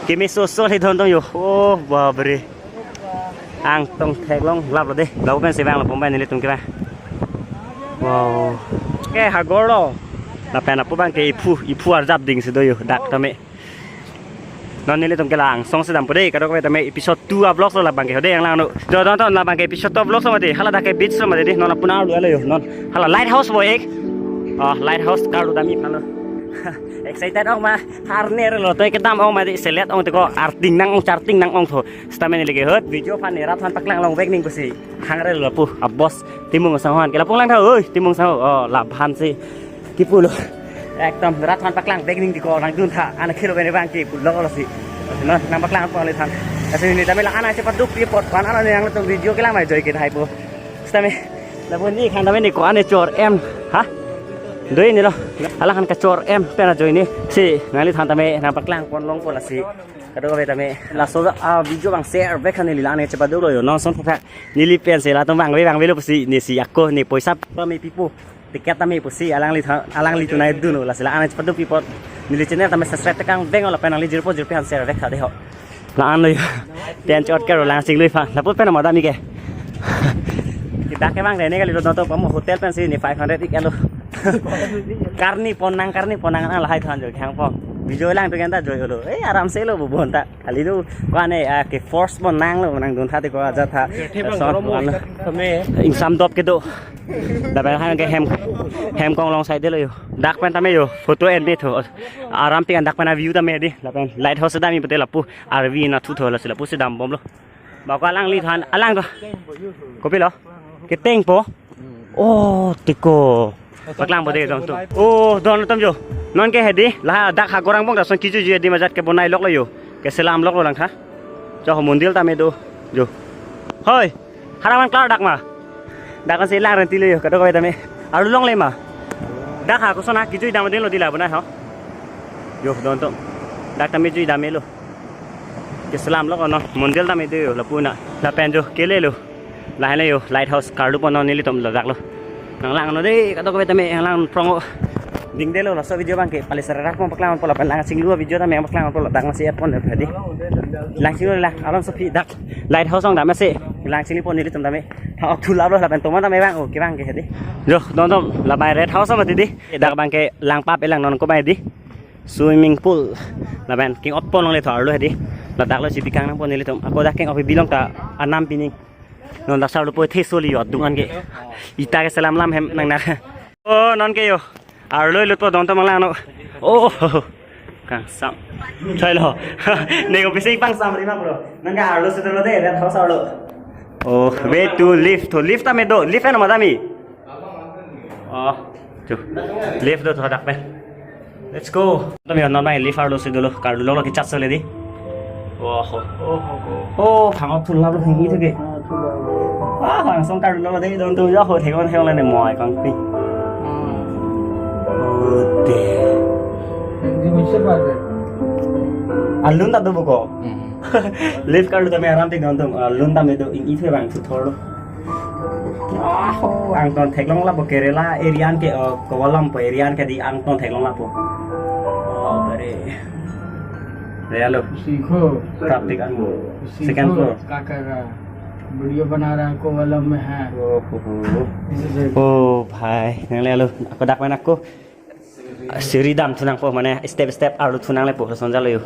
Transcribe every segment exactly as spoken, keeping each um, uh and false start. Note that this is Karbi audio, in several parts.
Kemeso so he don tong yo. Oh, babre. Angtong theklonglaplo de. Lapu pensi vanglo, pum pen nelitum kevang. Wow. Ke hagor lo. Lapen lapu abang ke iphu, iphu arjap ding si do yo. Dak tame. Non nelitum ke langsong si dampo de. Kadokave tame episode two a-vlog lo labang ke ho de, yang lang no. Jo don tong labang ke episode two a-vlog lo mati. Hala dak ke beach lo mati de. Non lapu na lu alo yo. Non. Hala lighthouse boy ek. Oh, lighthouse karlu dam-i aphan lo. Excited ong ma. Harner lo toi kedam ong mati, selet ong tiko, arting nang ong, charting nang ong tho. Sitame neli ke hot video aphan ne rat aphan paklang longvek ning pusi. Hangre lo pu, a-boss Timung sangho an ke lapu lang tha, oi, Timung sangho. Oh, labhan si. Kipu lo. Ekdom rat aphan paklangvek ning tiko, nangdun tha, ana khelo bene bang kipu lo lo si. Non, nangpaklangpo le than. Lasi neli tame la ana chepaduk pi apot, pan ana ne nanglitum video kelang mai joi ke thai po. Sitame. Lapu ne khang tame ne ko-an ne chor em. Ha? Doi ne lo. Alang khan kachor em pen ajoine. Si, nangliphan tame nangpaklangpon longpo lasi. Kadokave tame. Laso a-video abang share vek khan neli la ne chepaduk lo yo. Non son thak. Neli pensi latum vangve vangve lo pusi ne si ako ne poisa pa me pipo. Ticket tame pusi alanglitha, alanglitum nangdun lo lasi la ana chepaduk pi apot. Neli channel tame subscribe tekang veng lo lapen nangli jirpo jirpi aphan share vek tha de ho. La-an lo yo. Pen chot kero Langsing lui aphan. Lapu pen ma dam-i ke. Kita ke bang de ne kali lo nonton pamo hotel pensi ne five hundred ik alo. Karni pon nang, karni pon nang, nang lahai than jo khang po. Video lang tu kan ta jo lo. Eh, aram se lo bu bon ta. Kali tu ko-an ne, ah, ke force pon nang lo, nangdun tha tiko aja tha. Kethe bang son, dolo mo wan lo. Tame. Ingsam dop kedo. Lapen han ke hem, hem kong long side lo yo. Dak pen tame yo. Photo en me tho. Aram pik an dak pen a-view tame di. Lapen lighthouse dam-i pute lapu. Arvi na thu tho lasi lapu si dambom lo. Ba ko alanglithan, alang to. Kopi lo? Keteng po. Oh, tiko. Paklang bo de don tong. Oh, don tong jo. Non ke hedi, la dak hagor angbong da son kiju ju hedi majat kebonai lok lo yo. Keselam lok lo lang tha. Jo mondil tame do. Jo. Hoi. Haraman klar dak ma. Dak si lang renti lo yo, kadokave tame. Arlu longle ma. Dak ha koson ha kiju dam din lo di la bonai ho. Jo, don tong. Dak tame ju dam lo. Keselam lok lo non, mondil tame do yo, lapu na. Lapen jo, kele lo. Lahai lo yo, lighthouse karlu pon non nelitum ladak lo. Nanglang non de, kadokave tame nanglang prong o. Ding de lo, laso video abang ke, pali sararak pon paklang pon lapen Langsing lui a-video tame paklang pon ladak si epon de di. Langsing lui la, alon sopi dak. Lighthouse ong dam si, Langsing lui pon nelitum tame. Tha ok thu lap lo lapen tomon tame bang, oke bang ke di. Jo, don tong, la bai red house mati di. Dak abang ke langpap elang non ko bai di. Swimming pool. Lapen keng-op pon longle tho arlo hedi. Ladak lo chipikang nangpo nelitum. Ako dak keng-op bilong ta anam pining. Non dak sar lo po the soli yo dung an ke. Ita keselam lam hem nang na. Oh, non ke yo. Arlo lutpo don tong manglang no. Oh. Kangsam. Chai lo. Ne ko bising pangsam ri ma bro. Nang ke arlo si dolo de, red house arlo. Oh, way to lift. To lift tame do. Lift ano ma dam-i. Oh, jo. Lift do tho dak pen. Let's go. Tame non mai lift arlo si dolo. Karlu lo kechat sole di. Oh, oh, oh, oh. Oh, thang ok thu lap lo hang i thu ke. Ah, langsong karlu lo de don tong jo ho thek on thek on le ne moi kangpi. Oh, de. Hindi mo siya pare. Alun ta do buko. Lift karlu tame aram tik don tong. Alun tame do ing i thu bang thu thor lo. Ah, oh, angton theklonglapo Kerala area an ke, oh, Kovalam po area an ke di angton theklonglapo. Oh, bare. Re alo. सीखो। Traffic an bo. सीखो। Second floor। क्या कर रहा है? वीडियो बना रहा है, कोवलम में है। Oh, oh, oh. This is it। Oh, bhai. Nangle alo. Ako dak pen ako. Siri dam thu nangpo mane step step arlo thu nangle po son jalo yo.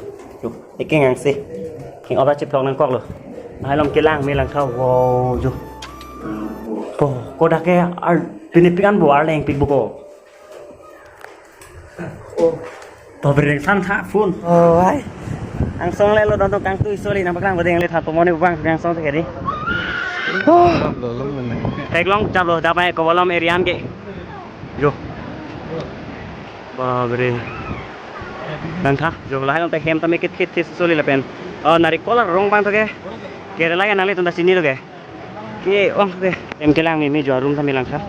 Yo, ekeng angse. Keng-op chiplok nangkok lo. Hai lom kelang me lang tha. Wow, jo. Po, ko dak ke ar pine pikan bo arleng pik buko. Oh. To bereng san tha phone. Oh, hai. Angsong le lo don tong kangtui soli nangpaklang bodeng le tha pomone bang angsong te kedi. Oh. Theklong chap lo dak pai Kovalam area an ke. Jo. Babre. Nang tha, jo lahai long ta hem tame kit kit kit soli lapen. Oh, narikol arong bang to ke. Kerala ke nanglitum ta chini lo ke. Ke ong ke. Hem kelang me me jo room tame lang tha.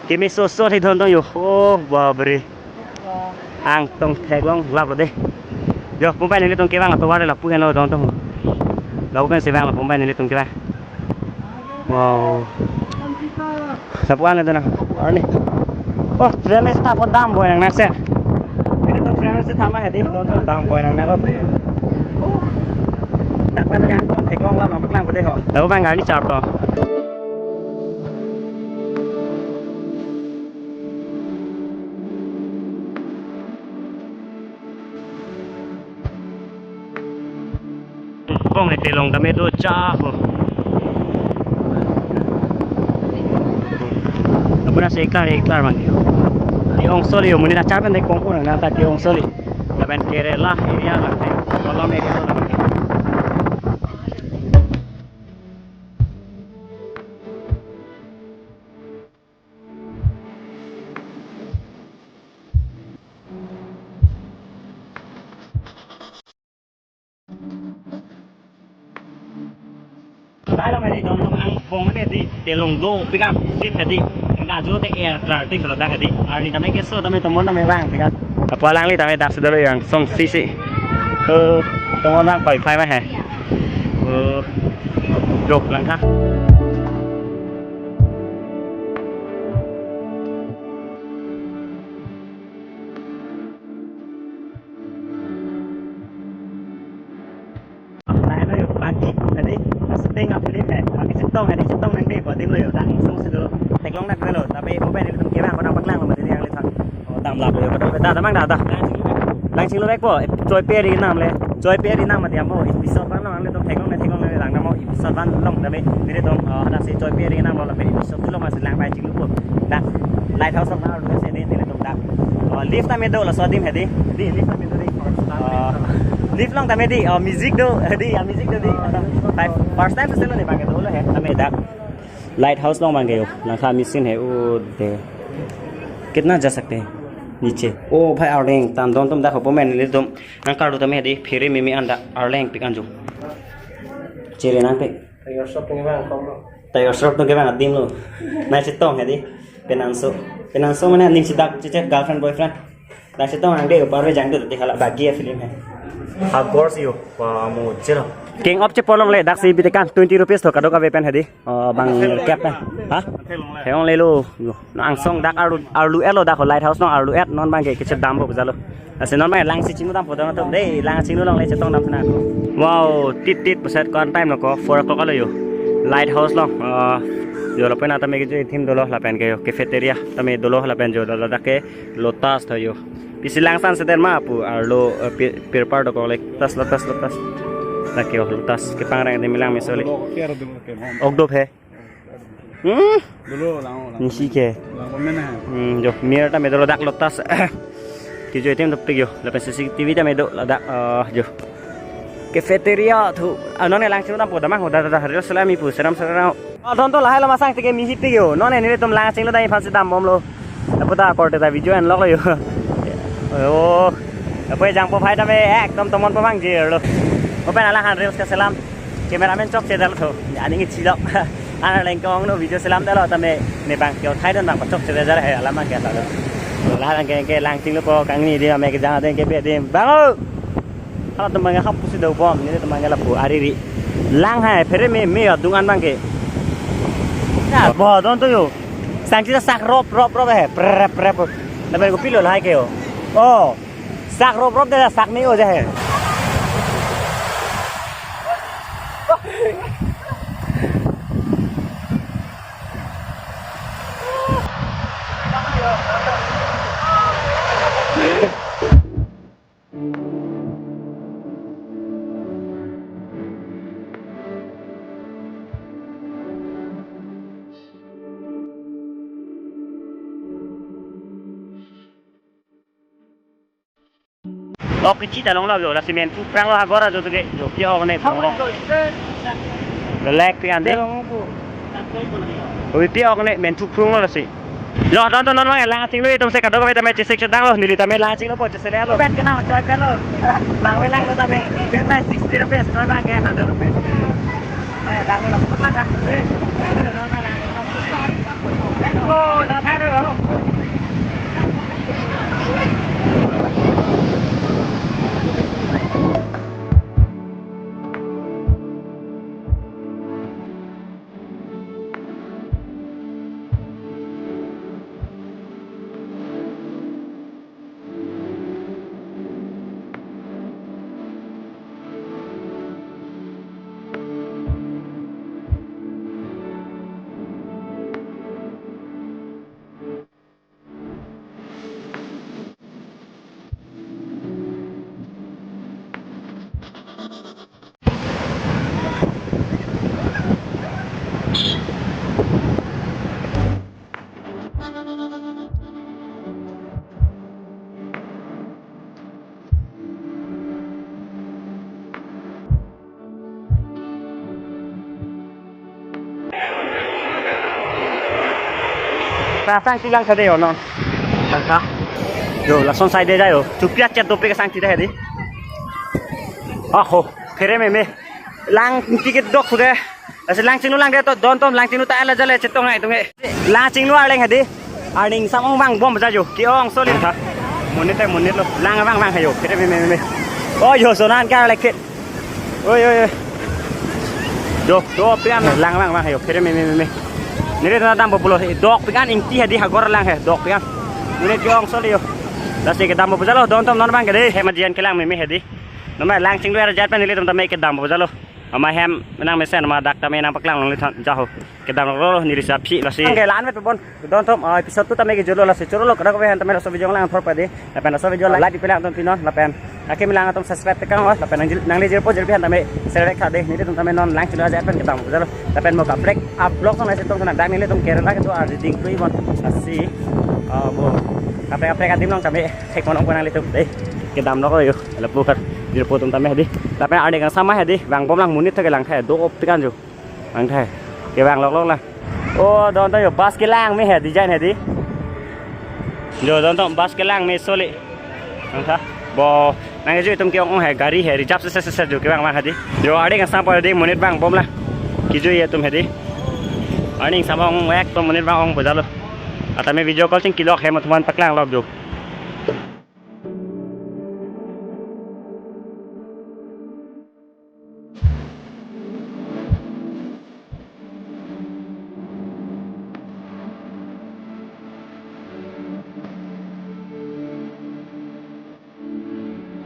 Kemeso so the don tong yo. Oh, babre. Angtong theklonglaplo de. Jo, pum pen nelitum kevang atovar lapu henlo don tong. Lapu pensi vanglo pum pen nelitum kevang. Wow. Lapu an le dona. Arni. Oh, train le stop dam boy nang nase. Ini tuh train le stop ma hedi don tong dam boy nang nang. Kan yang theklong lam paklang pade ho. Lapu abang arni charpo. Bong ne telong tame do cha ho. Apuna se eklar eklar mang yo. Di Ongsoli yo, muni na char pen de kongkong na ta di Ongsoli. Lapen Kerala area lang te. Kolom area lang te. Lailong hedi, dong dong angbong hedi, telong do pikam sip hedi. Enggak jute air traffic kalau dak hedi. Arni tame keso tame tomon tame bang pikam. Apa alangli tame dak sudah lo yang song sisi. Eh, tomon bang pai pai mah he. Eh, jok langkah. Lailo yo, bangki, tadi, shooting a film he, bangki chetong, tadi chetong nangde, bodi lo yo, dak sung si do, theklong nak lo, tapi mobile itu kira, kau nampak lang, mati yang lihat. Oh, tam lap lo yo, kau tahu, dah, tamang dah, dah. Langchinglo vekpo, choi pe ri nam le, choi pe ri nam mati ambo, episode one lo, ang le tong theklong, theklong le lang namo, episode one long, tapi, nelitum, oh, ada si choi pe ri nam lo, tapi episode two lo masih lang bai chinglo po. Dah, lighthouse lo, nang lo, si nelitum dah. Oh, lift tame do laso adim hedi. Di, lift tame do di. Oh, lift along tame di. Oh, music do. Di, ya music do di. First time selo ne bang do lo he. Tame dak. Lighthouse along bang yo. Langkha machine hai. Oh, de. Kitna ja sakte hain? Niche. Oh, bhai, arleng. Tam don tum dak hopo men nelitum. Angkar do tame di. Phere mimi anda arleng pik anjo. Chere nang pik. Tayo shop ngi bang kom lo. Tayo shop ngi bang adim lo. Nai chetong hedi. Penanso. Penanso mane aning si dak cheche girlfriend boyfriend. Nai chetong angde upar we jangde tadi hala bagi ya film hai. How goes you? Wah, mo chelo. King of chepo longle dak si bitekan twenty rupees tho kadokave pen hedi. Oh, bang cap pen. Ha? Theklong lelo. Yo. No angsong dak arlu arlu elo dak ho lighthouse no arlu et non bang ke kecil dampo jalo. Lasi non bang lang si chinglu dampo dam to. Dei, lang chinglu longle chetong dam sana. Wow, tit tit puset ko an time lo ko four o'clock alo yo. Lighthouse lo. Ah, yo lapen tame ke jo thim dolo lapen ke yo cafeteria tame dolo lapen jo dolo dak ke Lotus tho yo. Pisi langsan seten ma pu arlo, eh, pi- pirpar do ko le Lotus Lotus Lotus. Dak ke yo Lotus kepangreng de milang mesoli. Okdop he. Hmm? Dolo lang lang. Nisi ke. Lang komen na. Hmm, jo, mir tame dolo dak Lotus. Ke jo item topik yo. Lapen C C T V tame do ladak, eh, jo. Cafeteria thu. Ah, non ne lang chinglu dampo damang ho da da da harjo selami pu seram seram. Oh, don to lahai lo masang tike mi hit yo. Non ne nelitum lang chinglu dai phan si dambom lo. Apo ta korte ta video en lok lo yo. Oh. Apo jangpo phai tame ekdom tomon pamang je lo. Open ala han reels keselam. Cameraman chokche dal tho. Ani ngi chilok. Ana lengkong no video selam dalo tame ne bang kyo thai don bang chokche dal hai alam bang ke sa lo. Lalang ke ke lang chinglu po kangni di ame ke jang adeng ke be di. Bang o. Hala tame hap pusi do bom ni tame lapu ari ri. Lang hai phere me me adung an bang ke. Ya bo don to yo. Sang chita sak rop rop rop he. Prep prep. Tame kopilo lahai ke yo. Oh. Sak rop rop de sak ni o je he. Ok, kichi ta long lo yo, lasi men thu prang lo ha gora jo tuke, jo pi ok ne prang lo. Lelek pi ande. Oi pi ok ne men thu prung lo lasi. Lo don to non mang lang chinglu itum se kadokave tame chesik chedang lo, neli tame lang chinglu po chesele lo. Bet kena choi pen lo. Bang we lang lo tame. Bet na sixty rupees choi bang ke hundred rupees. Eh, lang lo. Prapang tilang tadi yo non. Tangka. Yo, lason side dei yo. Chupia chet dope kesang tida hedi. Aho, phere meme. Lang ticket dok sudah. Lasi lang chinglu lang dei to don tom lang chinglu ta ala jale chetong ngai tunge. Lang chinglu arleng hedi. Arning sam ong vangbom ja yo. Ke-ong solin tha. Monit te monit lo. Lang vang vang hayo. Phere meme meme. Oh yo sonan ka lek. Oi, oi, oi. Dok, dok pian lang vang vang hayo. Phere meme meme. Nelitum dampo pulo. Dok pian ingti hedi hagor lang he. Dok pian. Monit ke-ong soli yo. Lasi kedampo pu jalo don tom non vang ke dei. Hem ajian kelang meme hedi. Nama lang chinglu arjat pen nelitum tame kedampo pu jalo. Ama hem nang mesen ama dak tame nangpaklang longle than jaho. Kedamlo neli saphi lasi. Oke, la-an vet pon. Don tom, ah, episode two tame kejutlo lasi choro lo kada ko han tame laso video lang thor pade. Lapen laso video like pi lang atum pinon lapen akim lang atum subscribe tekang os lapen nang nangli jirpo jirpi han tame share vek tha dei. Nelitum tame non lang chinglu arjat pen kedampo pu jalo. Lapen mo kaprek a-vlog song lasi tong sana dak nelitum Kerala kedo ardi ding tui bon. Lasi, ah, mo kaprek kaprek adim long tame thek monong ko nanglitum dei. Kedamlo ko yo. Lapu kar jirpo atum tame hedi. Lapen arning kangsam hedi. Vangbom lang monit tha kelang the. Dok pian yo. Vang the. Kevang lok lok la. Oh, don to yo bus kelang me he design hedi. Yo don to bus kelang me soli. Vang tha. Bo nangkeju itum ke-ong ong he gari he reserve se se se ju kevang vang hedi. Yo arning kangsam po hedi monit vangbom la. Keju itum hedi. Arning sam ong ek to monit vang ong pu jalo. Atame video call chingki lok hem atum aphan paklang lok jo.